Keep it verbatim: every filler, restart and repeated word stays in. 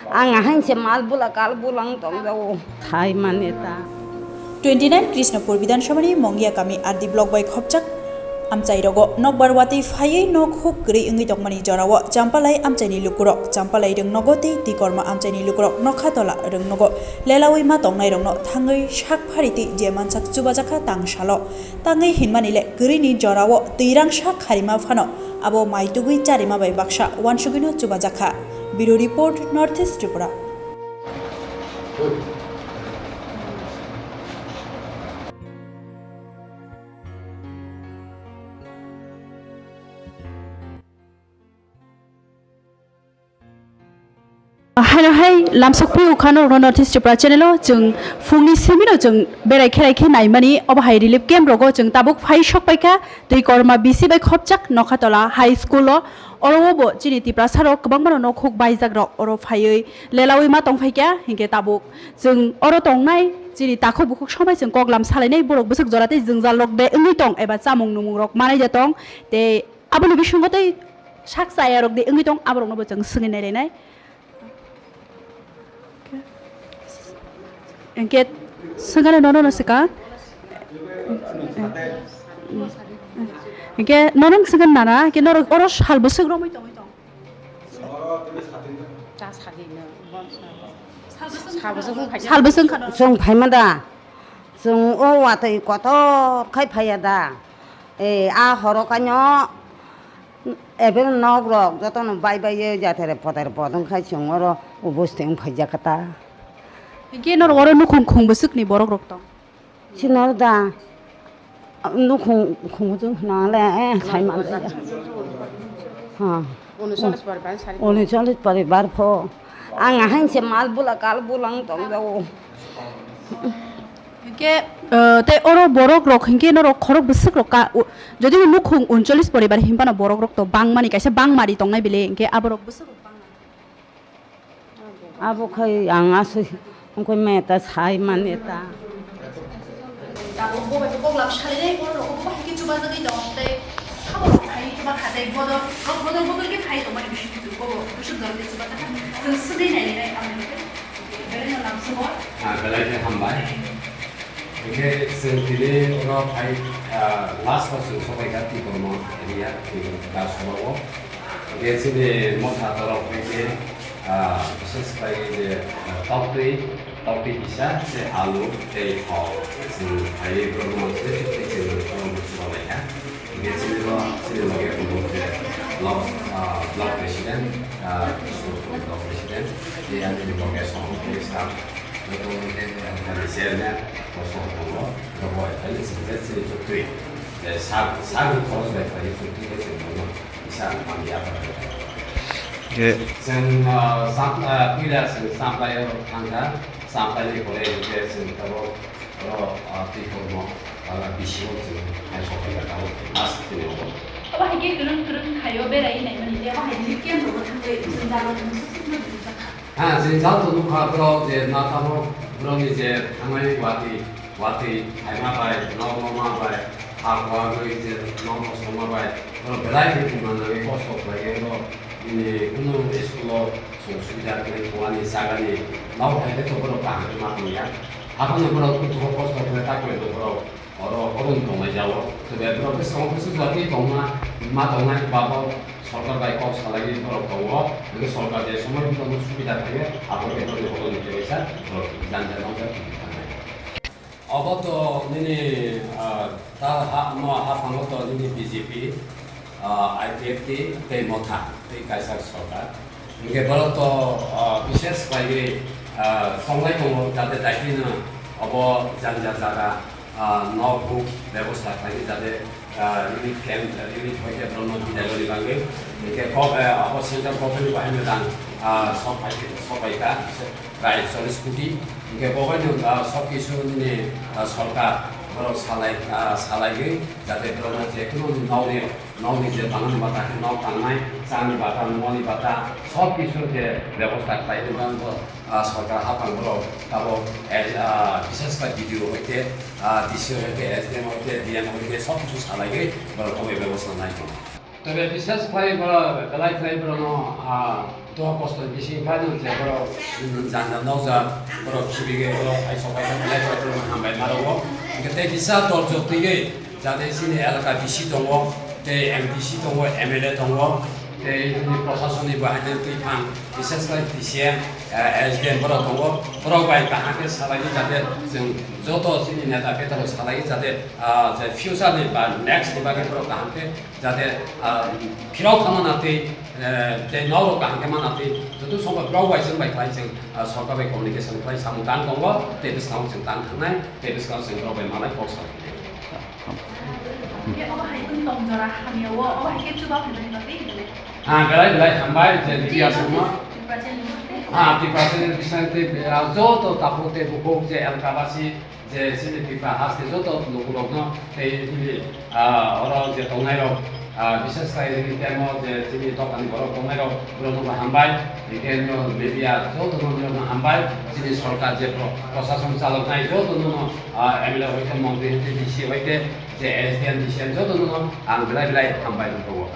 Ang ahai se mal bula kal bula wng tong jago. Thai mane ta. Twenty nine Krishnapur Bidhan Sabhani Mongia Kami R D block bai khopjak amchai rogo nokbar watwi phaiwi nok huk kwrwi wngwi tongmani jorao Champalai amchaini lukurok Champalai rwng nogo tei Tikorma amchaini lukurok nokha tola rwng nogo lelawi ma tongnai rokno thangwi sak phari twi je mansak chubajakha tang salo. Tangwi hinmani le kwrwini jorao twirang sak kharima phano abo mai tugwi charima bai baksa uansugwino chubajakha. Bureau Report, North East Tripura. Haino hai lamsok phai ukha norokno North East Tripura channel o chwng phungni simino chwng berai kherai khe naimani obo hai relief camp rogo chwng tabuk phai sok paikha Twikorma B C bai khopjak Nokhatola High School o. Oro o bo chini Tiprasa rok kwbangma no nokhuk baijak rok oro phaiwi lelawi ma tong phaikha hinkhe tabuk chwng oro tongnai chini takhuk bukhuk somai chwng koklam salainai borok bwswk jora tei jwngjal rok de wngwi tong eba chamung numung rok manai de tong tei aboni bisingo tei sak chaya rok de wngwi tong aborok no bo chwng swngwi nailainai. Hinkhe swngano nono no swkang. Hinkhe nono swkang nana, hinkhe norok oro sal bwswk romwi tongwi tong. Sal bwswk wngkha norok? Chwng phaima da, chwng o watwi kotor khai phaiya da. E, a horo kaino Ebel nok rok jotono bai bai ye jatere potere podong khai chwng oro ubos teng phai jakha ta. Hinkhe norok oro nukhung khung bwswkni borok rok tong? Sinor da nukhung khung jung na le, eh, sai man da. Ha. Unusolis poribar sari. Unusolis poribar pho. Ang ahai se mal bula kal bulang tong jago. Hinkhe, eh, tei oro borok rok hinkhe norok khorok bwswk rok ka, u-, jodi bo nukhung uncholish poribar hinphano borok rok to bangmani kaisa bangmari tongnai bele hinkhe aborok bwswk rok bangmani. Abo khai ang aswk wngkhe meta sai mane ta. Tabuk bo bai koklam salinai borok rok bo hai khe chubajagwi tong tei sabo rok phai chuba kha tei bodol rok bodol bodol khe phai tongmani bising twi bobo bwswk jorok tei chuba kha chwng swngwi nailainai abo. Ah, belai khe hambai. Hinkhe chwng tini oro phai, ah, last o chwng sobai kha Tikorma area, Tikorma Dasora o. Hinkhe chini motha torok hinkhe, ah, bises khlai je, ah, toktwi, toktwi kisa, se alu tei thok chwng phaiwi borokno se chwng chwng sobai kha. Hinkhe chini bo, chini loge tongo je block, ah, block president, ah, Kishore block president, tei ani loge song tei staff, joto hinkhe ani chairman, bo song tongo, joto bai phai chini je chini chuktwi, je sak, sakni khorok bai phai chuktwi khe chwng bono kisa manliya. Hinkhe chwng, ah, sam-, ah, puila chwng Champai o thangkha, Champai ni pore hinkhe chwng tabuk Oro, ah, tei kormo, ah, bisingo chwng hai sopai kha tabuk last chini obo. Obo hai khe kwrwng kwrwng thaio berai naimani tei obo hai relief camp rogo thangwi chwng jaga chwng swswkno rijak kha. Ha, chwng jal to nukha borok je na tabuk borokni je thangnai watwi, watwi phaima bai, nok nokma bai, ha kuarwi je nok kosongma bai, borok belai khe thwima nangwi kosto khlai khe borok nini kunu school o Chwng subida kwrwi tongmani jagani nok hai khe to borok kaham khe ma tongya. Abono borok kuchugo kosto khe ta koi borok oro orom tongnai jao. Tei borok bwskango bwswk jatwi tongma, ma tongnai ba bo sorkar bai kok salaiwi borok tongo. Hwnkhe sorkar je somoi bono subida khlaiwi abo khe borokni orom ni kaisa borok janja nokjak tongwi thangnai. Obo to nini, ah, ta ha, mo haphango to nini B J P, ah, I P F T tei Motha tei kaisa sorkar. Hinkhe borok to, ah, bises khlaiwi, ah, tonglai tongo, jate daitino obo janja jaga, ah, nok huk bebosta khlaiwi jate ah, relief camp, relief hoite borokno bidai rwni bagwi. Hinkhe kok, eh, abo central government ni bahaino rang, ah, sok pai, sok pai kha, prai chollish koti. Hinkhe bo baino, ah, sok kisu nini, ah, sorkar borok salai, ah, salaiwi jate borokno je kunu nokni, nokni je tangmani bata khe nok tangnai, chani bata, nungmani bata, sok kisu je bebosta khlai rwna bo. Ah, sorkar haphang borok tabuk, eh, ah, bises khe B D O hoite, ah, D C hoite, S D M hoite, D M hoite, sob kichu salaiwi borok obo bebosta nai tongo. Tobe bises khlai borok belai khlai borokno, ah, Doha kosto ni bisingo phano je borok, mm, janja nokjak, borok khibiwi borok hai sokai tong nai, borok no hambai ma rwo. Hwnkhe tei kisa dol jotwi jate chini elaka D C tongo, tei M D C tongo, M L A tongo, tei chini proshasoni bo haino twi thang, bises khlai D C M, eh, S D M borok tongo. Borok bai kaham khe salaiwi jate chwng joto chini neta beta rok salaiwi jate, ah, je future ni ba next ni bagwi borok kaham khe jate, ah, phirok thangma na twi, eh, tei norok kaham khe mana twi, joto songkha borok bai chwng bai khlai chwng, ah, sorkar bai communication khlai samung tang tongo, tei bwskango chwng tang thangnai, tei bwskango chwng borok bai malai kok salai. Hwnkhe obo hai wng tong jora hamya o, obo hai khe chuba phaimani bagwi. Ah, belai belai hambai je Tripura channel. Ah, Tripura channel bising tei, ah, joto takhuk tei bukhuk je elaka basi je chini Tripura haste joto lukurokno tei chini, ah, oro je tongnairok, ah, bises khlai chini temo je chini dophani borok tongnairok, borokno hambai, hwnkhe no media jotono hambai, chini sorkar je pro-, prosason chaloknai jotono, ah, M L A hoite, montri hoite, D C hoite, je S D M, D C M jotono ang belai belai hambai rwgo.